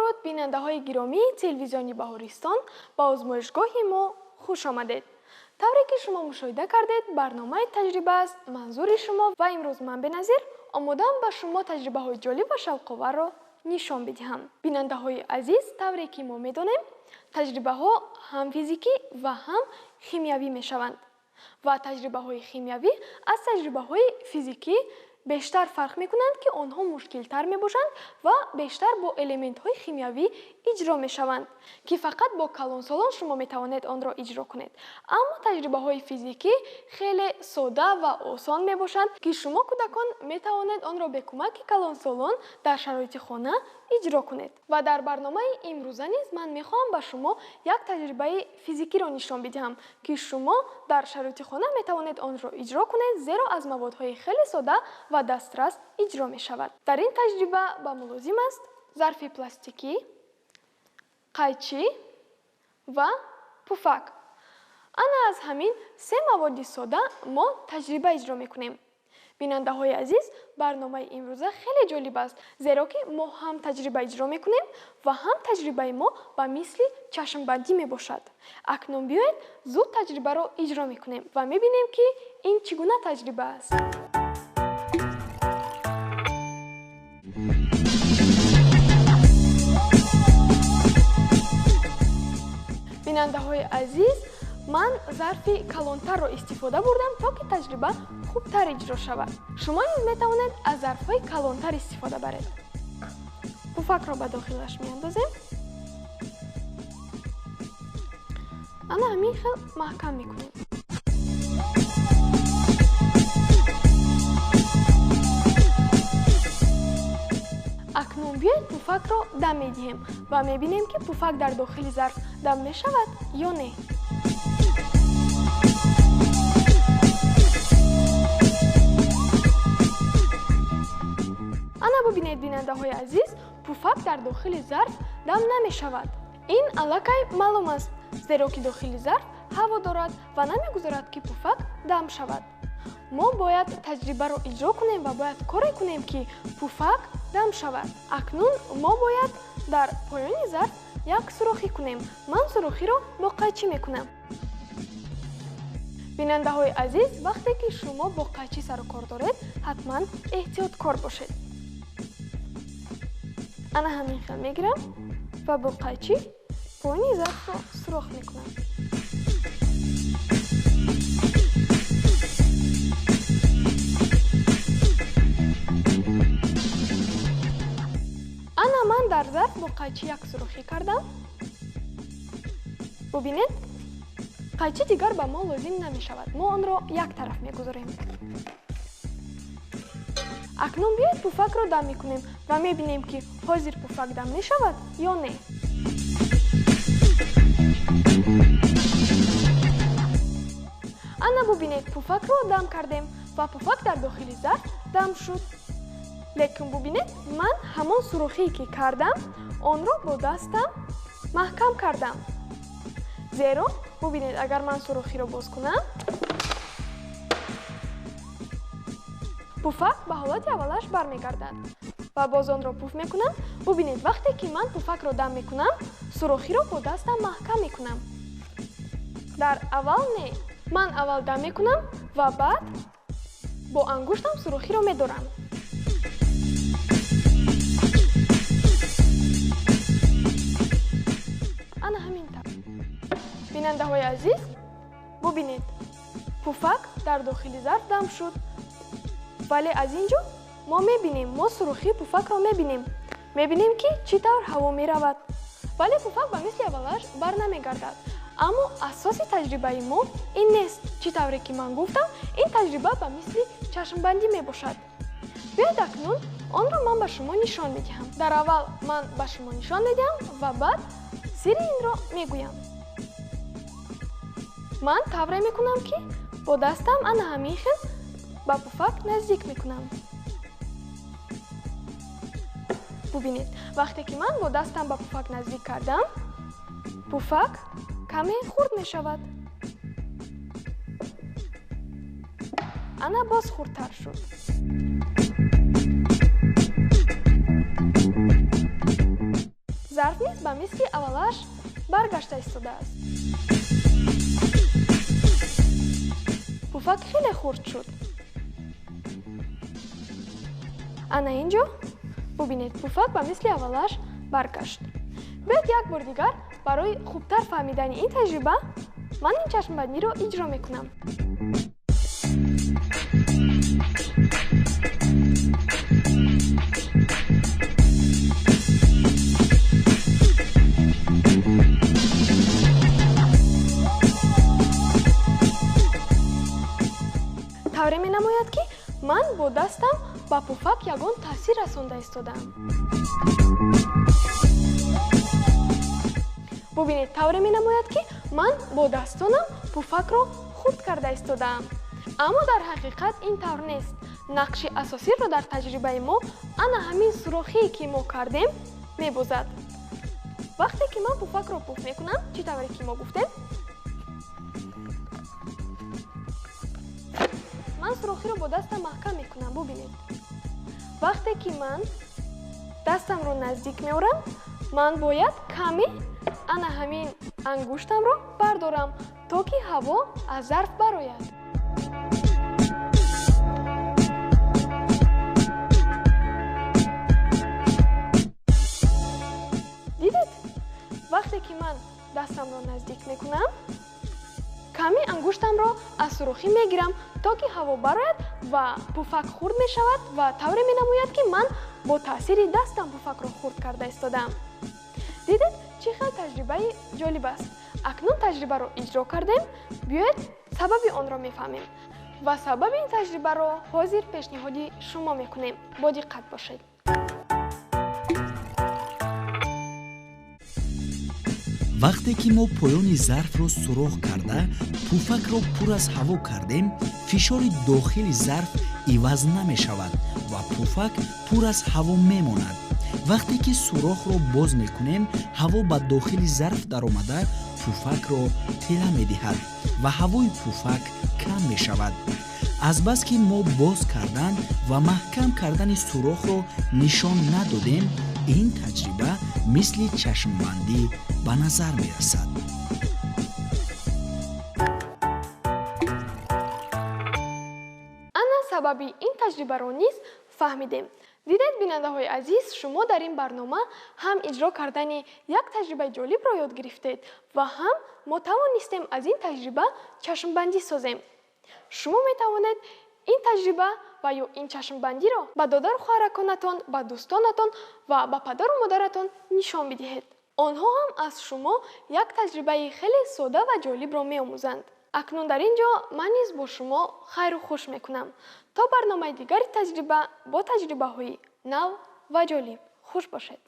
Дуруд, бинандаҳои гиромии телевизиони Баҳористон, ба озмоишгоҳи мо хуш омадед. Тавре ки шумо мушоҳида кардед, барномаи таҷриба аст манзури шумо ва имрӯз ман Беназир омодаам ба шумо таҷрибаҳои ҷолиб ва шавқоварро нишон бидиҳам. Бинандаҳои азиз, тавре ки мо медонем, таҷрибаҳо ҳам физикӣ ва ҳам химиявӣ мешаванд ва таҷрибаҳои химиявӣ аз таҷрибаҳои физикӣ бештар фарқ мекунанд, ки онҳо мушкилтар мебошанд ва бештар бо элементҳои химиявӣ иҷро мешаванд, ки фақат бо калонсолон шумо метавонед онро иҷро кунед. Аммо таҷрибаҳои физикӣ хеле сода ва осон мебошанд, ки шумо кӯдакон метавонед онро бе кӯмаки калонсолон дар шароити хона иҷро кунед. Ва дар барномаи имрӯза низ ман мехоҳам ба шумо як таҷрибаи физикиро нишон бидиҳам, ки шумо дар шароити хона метавонед онро иҷро кунед, зеро аз маводҳои хеле сода ва дастрас иҷро мешавад. Дар ин таҷриба ба мо лозим аст зарфи пластикӣ, қайчӣ ва пуфак. Ана аз ҳамин се маводи сода мо таҷриба иҷро мекунем. Бинандаҳои азиз, барномаи имрӯза хеле ҷолиб аст, зеро ки мо ҳам таҷриба иҷро мекунем ва ҳам таҷрибаи мо ба мисли чашмбандӣ мебошад. Акнун биёед зуд таҷрибаро иҷро мекунем ва мебинем, ки ин чӣ гуна таҷриба аст. Бинандаҳои азиз, ман зарфи калонтарро истифода бурдам, то ки таҷриба хубтар иҷро шавад. Шумо низ метавонед аз зарфҳои калонтар истифода баред. Пуфакро ба дохилаш меандозем. Ана ҳамин хел маҳкам мекунем. Акнун биёед пуфакро дам медиҳем ва мебинем, ки пуфак дар дохили зарф дам мешавад ё не. Ана бубинед, бинандаҳои азиз, пуфак дар дохили зарф дам намешавад. Ин аллакай маълум аст, зеро ки дохили зарф ҳаво дорад ва намегузорад, ки пуфак дам шавад. Мо бояд таҷрибаро иҷро кунем ва бояд коре кунем, ки пуфак дам шавад. Акнун мо бояд дар поёни зарф як сурохӣ кунем. Ман сурохиро бо қайчӣ мекунам. Бинандаҳои азиз, вақте ки шумо бо қайчӣ сару кор доред, ҳатман эҳтиёткор бошед. Ана ҳамин хел мегирам ва бо қайчӣ поёни зарфро сурох мекунам. Ана ман дар зарф бо қайчӣ як сурохӣ кардам. Бубинед, қайчӣ дигар ба мо лозим намешавад. Мо онро як тараф мегузорем. Акнун биёед пуфакро дам мекунем ва мебинем, ки ҳозир пуфак дам мешавад ё не. Ана бубинед, пуфакро дам кардем ва пуфак дар дохили зарф дам шуд. Лекин бубинед, ман ҳамон сурохие ки кардам, онро бо дастам маҳкам кардам. Зеро бубинед, агар ман сурохиро боз кунам, пуфак ба ҳолати аввалаш бармегардад ва боз онро пуф мекунам. Бубинед, вақте ки ман пуфакро дам мекунам, сурохиро бо дастам маҳкам мекунам. Дар аввал не, ман аввал дам мекунам ва баъд бо ангуштам сурохиро медорам. Ана ҳамин тавр. Бинандаҳои азиз, бубинед, пуфак дар дохили зарф дам шуд. Вале аз ин ҷо мо мебинем, мо сурохии пуфакро мебинем. Мебинем, ки чӣ тавр ҳаво меравад. Вале пуфак ба мисли аввалаш бар намегардад. Аммо асоси таҷрибаи мо ин нест. Чӣ тавре ки ман гуфтам, ин таҷриба ба мисли чашмбандӣ мебошад. Биёед акнун онро ман ба шумо нишон медиҳам. Дар аввал ман ба шумо нишон медиҳам ва баъд сирри инро мегӯям. Ман тавре мекунам, ки бо дастам ана ҳамин хел ба пуфак наздик мекунам. Бубинед, вақте ки ман бо дастам ба пуфак наздик кардам, пуфак каме хурд мешавад. Ана боз хурдтар шуд. Зарф низ ба мисли аввалаш баргашта истодааст. Пуфак хеле хурд шуд. Ана ин ҷо бубинед, пуфак ба мисли аввалаш баргашт. Биёед як бор дигар барои хубтар фаҳмидани ин таҷриба ман ин чашмбандиро иҷро мекунам. Тавре менамояд, ки ман бо дастам ба пуфак ягон таъсир расонда истодаам. Бубинед, тавре менамояд, ки ман бо дастонам пуфакро хурд карда истодаам. Аммо дар ҳақиқат ин тавр нест. Нақши асосиро дар таҷрибаи мо ана ҳамин сурохие, ки мо кардем, мебозад. Вақте ки ман пуфакро пуф мекунам, чӣ тавре ки мо гуфтем, ман сурохиро бо дастам маҳкам мекунам. Бубинед, вақте ки ман дастамро наздик меорам, ман бояд каме ана ҳамин ангуштамро бардорам, то ки ҳаво аз зарф барояд. Дидед? Вақте ки ман дастамро наздик мекунам, каме ангуштамро аз сурохӣ мегирам, то ки ҳаво барояд ва пуфак хурд мешавад ва тавре менамояд, ки ман бо таъсири дастам пуфакро хурд карда истодаам. Дидед, чӣ хел таҷрибаи ҷолиб аст? Акнун таҷрибаро иҷро кардем, биёед сабаби онро мефаҳмем ва сабаби ин таҷрибаро ҳозир пешниҳоди шумо мекунем. Бо диққат бошед. Вақте ки мо поёни зарфро сурох карда, пуфакро пур аз ҳаво кардем, фишори дохили зарф иваз намешавад ва пуфак пур аз ҳаво мемонад. Вақте ки сурохро боз мекунем, ҳаво ба дохили зарф даромада пуфакро тела медиҳад ва ҳавои пуфак кам мешавад. Азбаски мо боз кардан ва маҳкам кардани сурохро нишон надодем, ин таҷриба мисли чашмбандӣ ба назар мерасад. Ана сабаби ин таҷрибаро низ фаҳмидем. Дидед, бинандаҳои азиз, шумо дар ин барнома ҳам иҷро кардани як таҷрибаи ҷолибро ёд гирифтед ва ҳам мо тавонистем аз ин таҷриба чашмбандӣ созем. Шумо метавонед ин таҷриба ва ё ин чашмбандиро ба додару хоҳараконатон, ба дӯстонатон ва ба падару модаратон нишон бидиҳед. Онҳо ҳам аз шумо як таҷрибаи хеле сода ва ҷолибро меомӯзанд. Акнун дар ин ҷо ман низ бо шумо хайру хуш мекунам. То барномаи дигари таҷриба бо таҷрибаҳои нав ва ҷолиб. Хуш бошед.